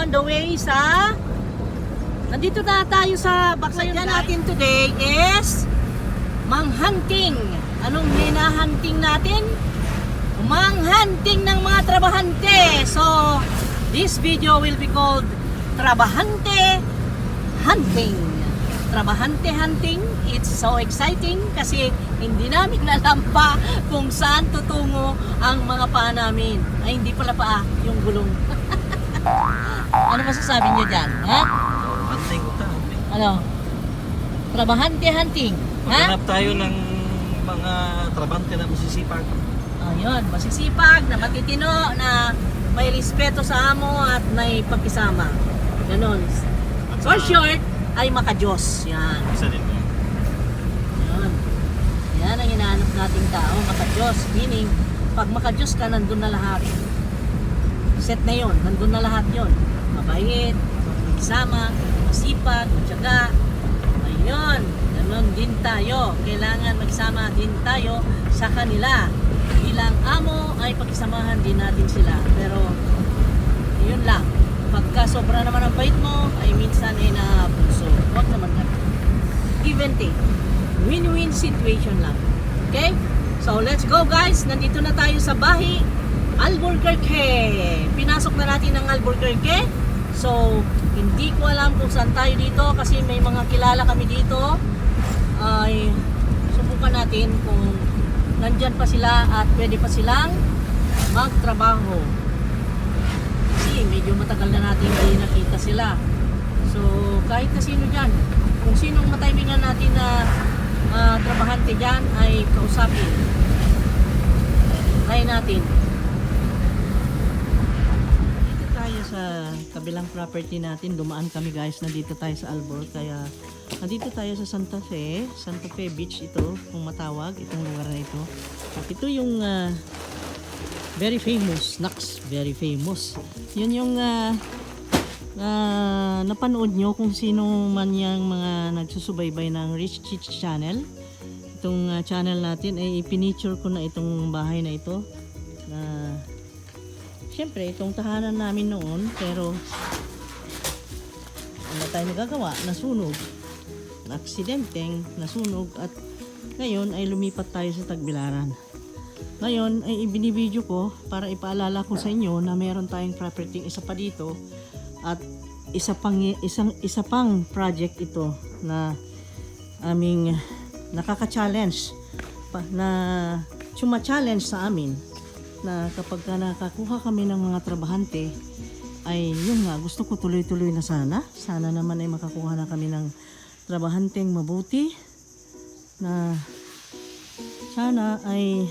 on the way sa... Nandito na tayo sa baksayan natin today is manghunting. Anong hinahunting natin? Manghunting ng mga trabahante. So, this video will be called Trabahante Hunting. Trabahante Hunting. It's so exciting kasi hindi namin alam pa kung saan tutungo ang mga paa namin. Ay, hindi pala paa, yung gulong. Ano masasabi niyo dyan? Ha? Hunting ko hunting. Ano? Trabahante Hunting. Ha? Maghanap tayo ng mga trabante na masisipag. Ayun, masisipag, na matitino, na may respeto sa amo at may pagkisama. Ganon. For short, ay makajos. Yan. Isa din yun. Yan. Yan ang hinahanap nating tao, makajos. Meaning, pag makajos ka, nandun na lahat. Set na yun, nandun na lahat yun. Mabait, makisama, masipag, matyaga. Ayun, ganon din tayo. Kailangan magsama din tayo sa kanila. Bilang amo ay pagkisamahan din natin sila. Pero, yun lang. Pagka sobra naman ang bait mo, ay minsan ay naabuso. Huwag naman na. Give and take. Win-win situation lang. Okay? So, let's go guys. Nandito na tayo sa Bahi, Albuquerque. Pinasok na natin ang Albuquerque. So, hindi ko alam kung saan tayo dito kasi may mga kilala kami dito. Ay, subukan natin kung nandyan pa sila at pwede pa silang magtrabaho. Kasi medyo matagal na natin hindi nakita sila. So, kahit na sino dyan, kung sinong matimingan natin na trabahante dyan ay kausapin. Try natin. Dito tayo sa kabilang property natin. Dumaan kami guys. Nandito tayo sa Albor. Kaya nandito tayo sa Santa Fe Beach ito, kung matawag itong lugar na ito. At ito yung very famous, very famous. Yun yung napanood nyo kung sino man yung mga nagsusubaybay ng Rich Chich Channel. Itong channel natin ay ipiniture ko na itong bahay na ito. Siyempre, itong tahanan namin noon, pero ano tayo nagagawa? Nasunog. Aksidenteng nasunog at ngayon ay lumipat tayo sa Tagbilaran. Ngayon ay ibinibideo ko para ipaalala ko sa inyo na meron tayong property isa pa dito at isa pang project ito na aming nakaka-challenge na challenge sa amin na kapag nakakuha kami ng mga trabahante ay yun nga, gusto ko tuloy-tuloy na sana naman ay makakuha na kami ng trabahanteng mabuti na sana ay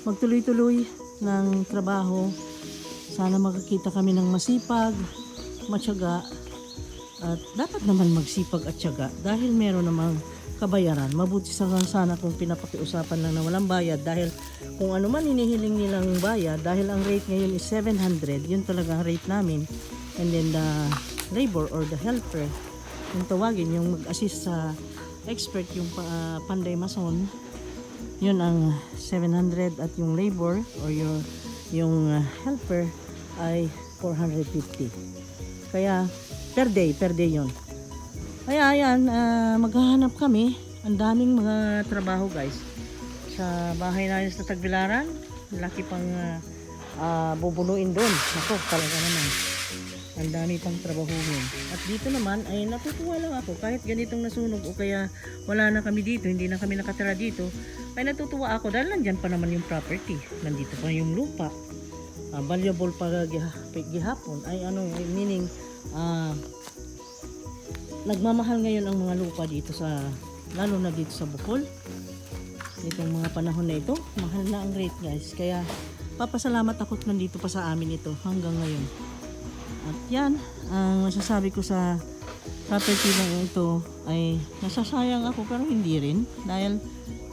magtuloy-tuloy ng trabaho. Sana makakita kami ng masipag, matyaga at dapat naman magsipag at tiyaga dahil meron namang kabayaran. Mabuti sana kung pinapakiusapan lang na walang bayad dahil kung ano man hinihiling nilang bayad dahil ang rate ngayon is 700, yun talaga ang rate namin. And then the labor or the helper yung tawagin, yung mag-assist sa expert, yung panday mason, yun ang 700 at yung labor or yung helper ay 450. Kaya per day yun. Kaya ayan, maghahanap kami. Ang daming mga trabaho guys sa bahay namin sa Tagbilaran. Laki pang bubunuin doon. Ako talaga naman ang dami pang trabahuhin. At dito naman ay natutuwa lang ako kahit ganitong nasunog o kaya wala na kami dito, hindi na kami nakatira dito, ay natutuwa ako dahil nandyan pa naman yung property, nandito pa yung lupa, valuable pa gihapon ay ano, meaning nagmamahal ngayon ang mga lupa dito sa, lalo na dito sa Bohol. Itong mga panahon na ito, mahal na ang rate guys, kaya papasalamat ako nandito pa sa amin ito hanggang ngayon. At yan, ang masasabi ko sa property lang ito ay nasasayang ako pero hindi rin dahil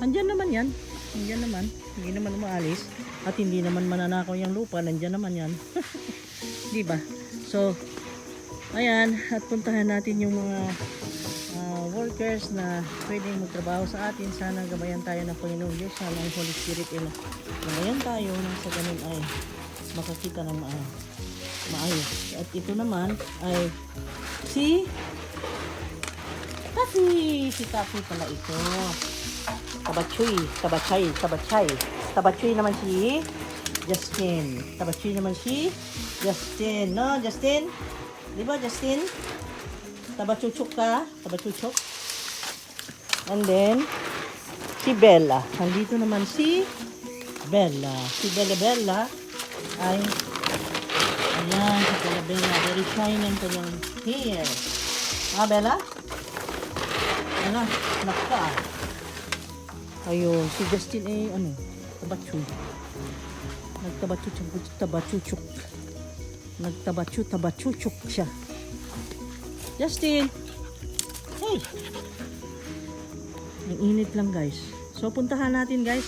andyan naman yan, hindi naman umaalis at hindi naman mananakaw yung lupa, nandyan naman yan. Diba? So, ayan, at puntahan natin yung mga workers na pwedeng magtrabaho sa atin. Sana gabayan tayo ng Panginoon Diyos, sana ang Holy Spirit gabayan tayo nang sa ganun ay makakita ng maayos. At ito naman ay si Taffy. Si Taffy pala ito. Tabachoy naman si Justin. Tabachoy naman si Justin. No, Justin? Di ba, Justin? Tabachuchuk ka? Tabachuchuk? And then, si Bella. Nandito naman si Bella. Si Bella ay ayan, si Bella. Very shiny ang kanyang hair. Ah, Bella? Ano? Anak ka ah. Ayun, si Justin ay ano, tabachoy. Tabachuchuk siya. Justin! Hey! Ang init lang guys. So puntahan natin guys.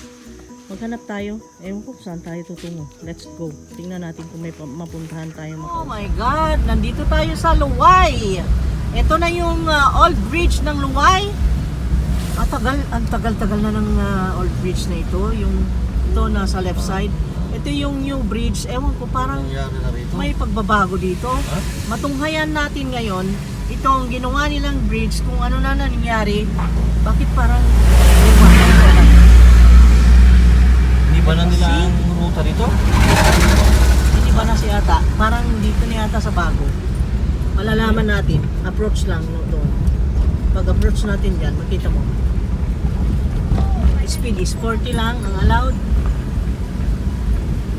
Maghanap tayo. Ewan ko saan tayo tutungo. Let's go. Tingnan natin kung may mapuntahan tayo. Oh my God! Nandito tayo sa Luwai! Ito na yung old bridge ng Luwai. Ang tagal-tagal na ng old bridge na ito. Ito nasa left side. Ito yung new bridge. Ewan ko parang Nangyari na rito. may pagbabago dito. Ha? Matunghayan natin ngayon itong ginawa nilang bridge kung ano na nangyari. Bakit parang Hindi ba na nila ang ruta rito? hindi ba na si ata? Parang dito ni ata sa bago. Malalaman natin. Approach lang no, doon. Pag approach natin dyan, makita mo. Speed is 40 lang ang allowed.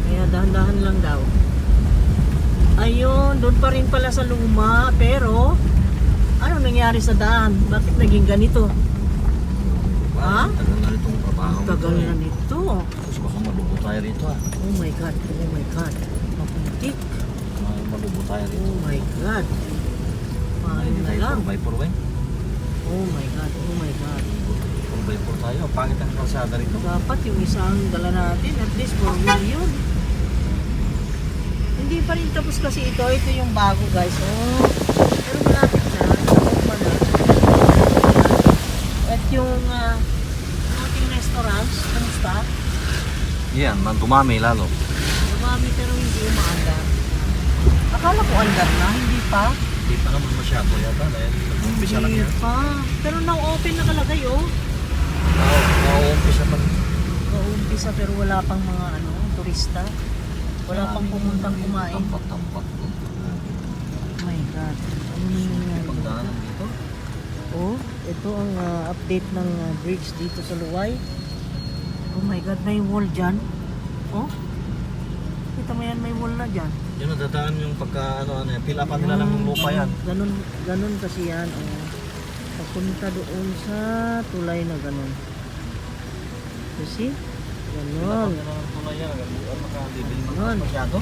Kaya dahan-dahan lang daw. Ayun, doon pa rin pala sa luma. Pero, ano nangyari sa daan? Bakit naging ganito? Ha? Tagal na rito ang trabaho. Tagal na nito. Tapos baka malubot tayo rito ah. Oh my God, oh my God. Mapuntik. Malubot tayo rito. Oh my God. Paano Hindi na tayo lang? 4x4 ba? Oh my God, oh my God. 4x4 tayo. Pangit ang kalsada rito. Dapat yung isang dala natin, at least 4 wheel yun. Hindi pa rin tapos kasi ito. Ito yung bago guys. Oh, pero malapit na. At yung ating restaurants, kamusta? Yan, dumami lalo. Dumami pero hindi umaandar. Akala ko andar na, hindi pa. Hindi pa naman masyado yata. Dahil nag-umpisa lang yan. Hindi pa. Pero now-open nakalagay oh. Na-umpisa pa. Naumpisa pero wala pang mga turista. Wala pang pumuntang kumain. Tampak-tampak. Oh my God. Ano na nangyayari? Pagdaanan dito. Oh, ito ang update ng bridge dito sa Luwai. Oh my God, may wall dyan. Oh, kita mo yan, may wall na dyan. Yun nadadaan yung pagka fill upan nila ng lupa yan. Ganun kasi yan. Oh. Papunta doon sa tulay na ganun. You see? Ganun. Tulay yan. Makalibil Ganun. masyado.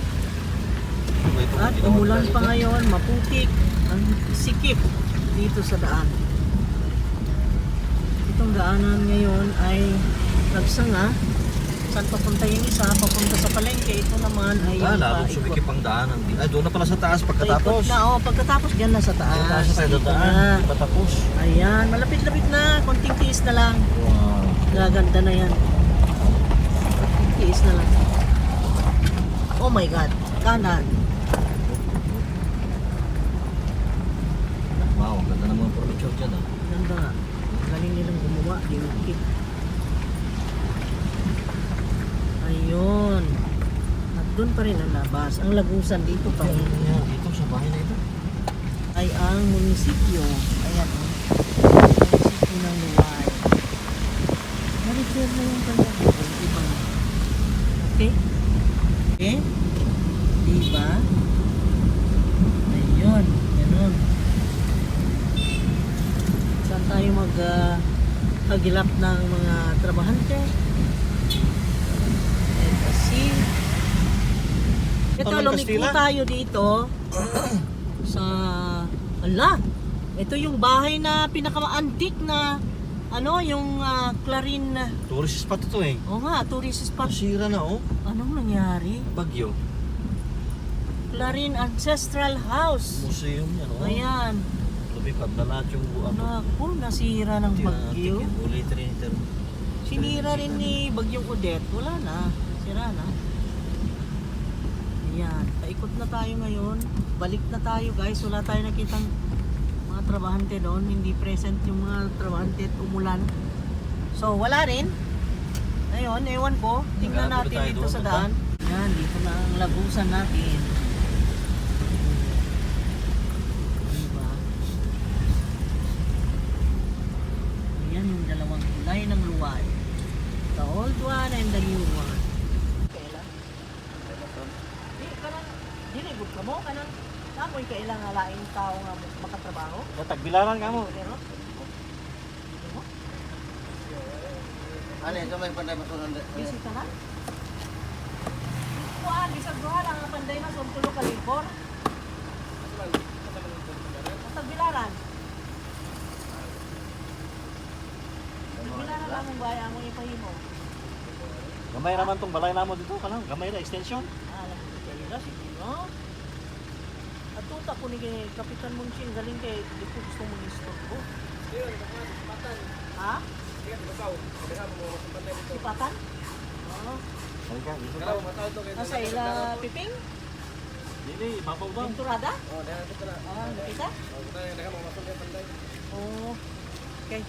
At umulan pa ngayon, maputik ang sikip dito sa daan. Itong daanan ngayon ay nagsanga. Saan papunta yung isa? Papunta sa palengke. Ito naman ay yung Lalo sumikip ang daanan. Ay, doon na pala sa taas pagkatapos. Paikot na, oh, pagkatapos dyan na sa taas. Sa taas tayo Dito dadaan. na. Di pa tapos. Ayan, malapit-lapit na. Konting tiis na lang. Wow. Gaganda na yan. Konting tiis na lang. Oh my God. Kanan. Wow, ang ganda ng mga furniture dyan ah. Ganda nga. Galing nilang gumawa. Dinukit. Ayun. At doon pa rin ang labas. Ang lagusan dito pa rin. Yan, dito sa bahay na ito. Ay ang munisipyo. Ayan. Munisipyo ng Luwai. Na-repair na yung kanyang buhay. Diba? Okay? Okay? Diba? Ayun. Ganun. Saan tayo hagilap ng mga trabahante? And see. Ito, Paman lumiko Castilla? tayo dito sa ito yung bahay na pinaka-antique na yung Clarin. Tourist spot ito eh. Oo nga, tourist spot. Nasira na oh. Anong nangyari? Bagyo. Clarin Ancestral House. Museum yan oh. Ayan. Lumipad na lahat yung Naku, nasira ng bagyo. Uliter. Sinira rin ni Bagyong Odette. Wala na. Sira na. Yan, paikot na tayo ngayon. Balik na tayo guys. Wala tayo nakitang mga trabahante doon. Hindi present yung mga trabahante at umulan. So wala rin. Ngayon, ewan ko. Tingnan Magkano natin tayo dito doon? sa daan. Yan, dito na ang lagusan natin. Diba? Yan yung dalawang kulay ng luwad. The old one and the new one. Kailan? Di, kanang, dinigod ka mo, kanang, namoy kailang alaing tao nga makatrabaho. Tagbilaran ka mo. Pero, dito mo, Ano ito may panday masunod? busy ka na? Kuhaan, bisag duha lang ang panday na sumpulo ka libor. Tagbilaran. Tagbilaran lang ang baya mo ipahimo. Gamay naman tong balay namo dito, kanang gamay na extension. Alam ko kayo na, sige no? At tuta ko ni kay Kapitan Munching, galing kay di ko gusto mong istorbo. Ha? Sipatan? Oo. Halika, dito Kalau ka. matao to kay Nasa ila piping? Dili, babaw daw. Pinturada? Oh, dahil ito na. Ah, nakita? Oh, kita daga mga masun kay panday. Oo. Okay.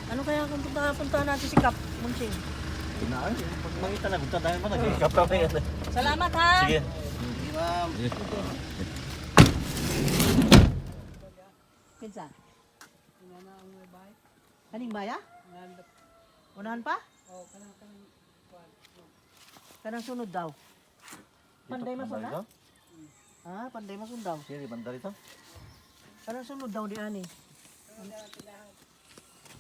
Ano kaya kung puntahan natin si Kap Munching? Tinaan, pag makita na, punta dahil pa nag-ikap na yan. Salamat ha! Sige. Di ma'am. Kinsa? Kaning baya? Unahan pa? Kanang sunod daw. Panday masun ha? Ah, panday masun daw. Sige, banda rito. Kanang sunod daw di ani.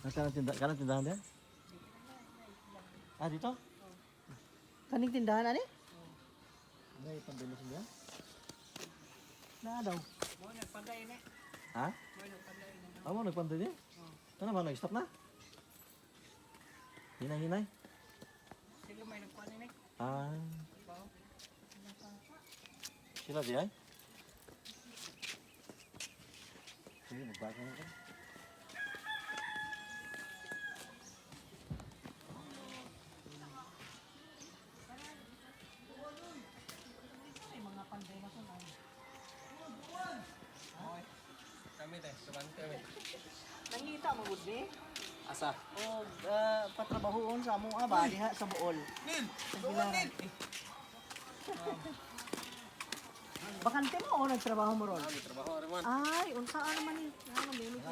Kanang tindahan din? Ah, dito? Kaning tindahan ani? May panday mo siya? Na daw. Ha? Amo nagpanday din? Ano ba, nag-stop na? Hinay-hinay? Ah. Sila di ay? Sige, magbasa na ka. Kami teh, sabante kami. Nangita mo gud ni? Asa? O patrabahoon sa amo ba diha sa Bool. Nil. Tagbilaran. Bakante mo o nagtrabaho mo ron? Kami trabaho rin man. Ay, unsa ano man ni? Ano bili ko?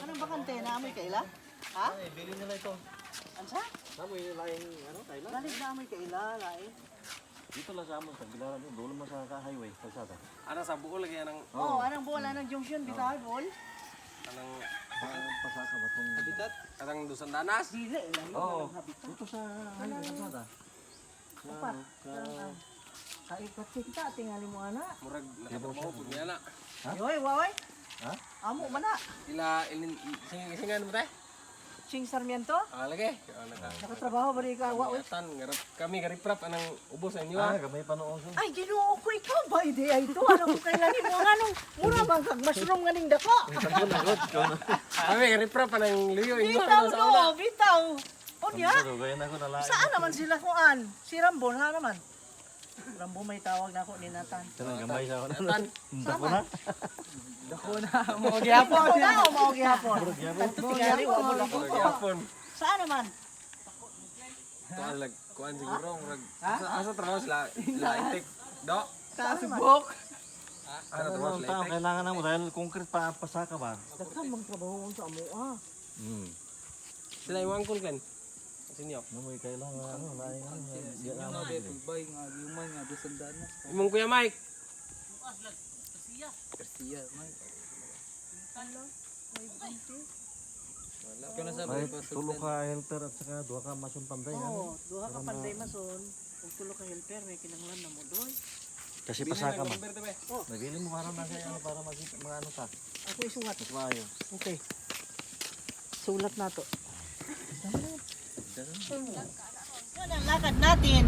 Anong bakante na amoy kaila? Ha? Ay, bilhin nila ito. Ansa? Saan mo yung laing, ano, Thailand? Galit na amoy kaila, lai. Dito lang sa amon, Tagbilaran yun. Dulo mo sa highway, kalsada. Ana sa buol lagi anang Oh, anong Bool, anong junction bitaw Bool? anang Pasaka ba itong... habitat, anang dusan danas. Dili lang yun, Oo. anong habitat. Dito sa highway, kalsada. Upat. Sa ikat kita, tingali mo ana. Murag nakatrabaho pud niya na. Ha? Yoy, waoy. Ha? Amo man na. Ila singan mo teh? Ching Sarmiento. Ah lagi. Nakatrabaho ba rin ka? Waoy. Tan garap kami gariprap anang ubos sa inyo. Ah, gamay pa noong sun. Ay, ginoo ko ikaw ba ideya ito? Ano ko kailan mo anong mura bang kag mushroom ganing dako? Kami gariprap anang liyo inyo Bitaw sa no, una. bitaw. O niya, Pero gayan ako na laing. saan naman sila kuan? Si Rambo na naman. Rambo may tawag na ako ni Nathan. Kanang gamay sa ako na. Tan. Dako na. Dako na mo gyapon. Ako na o mao gihapon. Tanto tingali wa mo lang. Gyapon. Saan naman? Kuan lag kuan siguro murag asa trabaho sila laitik. Do. Saan naman? Ano trabaho Ano sila tao kailangan na mo dahil concrete pa pasaka ba? Daghan mang trabaho sa amo ah. Sila iwang kun kan. Sinyo. Namoy kailangan ano laing ano. Di ano. Bay nga human nga bisan dana. Imong kuya Mike. Persiya man. Kaya na sa May tulo ka helper at saka duha ka masun panday Oo, ano. duha ka panday mason. Ug tulo ka helper may kinahanglan na mo doy. Kasi pasaka man. Oh, Nabili mo para na ano para mga ano ta. ako isulat. Mas maayo. Okay. Sulat na to. Yun ang lakad natin.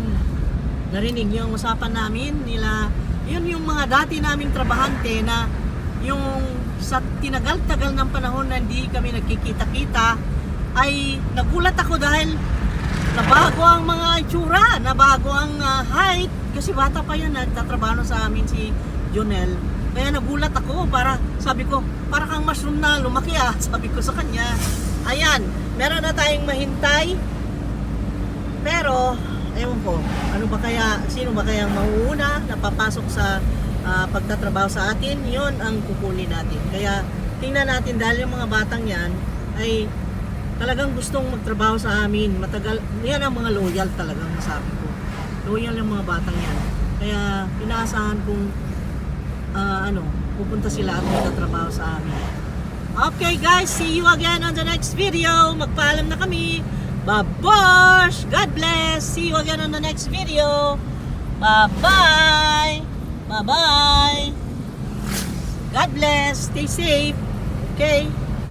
Narinig niyo ang usapan namin nila. Yun yung mga dati naming trabahante na yung sa tinagal-tagal ng panahon na hindi kami nagkikita-kita ay nagulat ako dahil nabago ang mga itsura, nabago ang height. Kasi bata pa yan, nagtatrabaho sa amin si Jonel. Kaya nagulat ako, sabi ko, para kang mushroom na lumaki sabi ko sa kanya. Ayan, meron na tayong mahintay. Pero, ewan ko, sino ba kayang mauuna na papasok sa pagtatrabaho sa atin? Yon ang kukunin natin. Kaya, tingnan natin dahil yung mga batang yan ay talagang gustong magtrabaho sa amin. Matagal, yan ang mga loyal talagang masabi ko. Loyal yung mga batang yan. Kaya, inaasahan kong pupunta sila at magtatrabaho sa amin. Okay guys, see you again on the next video. Magpaalam na kami. Babosh! God bless! See you again on the next video. Bye-bye! Bye-bye! God bless! Stay safe! Okay?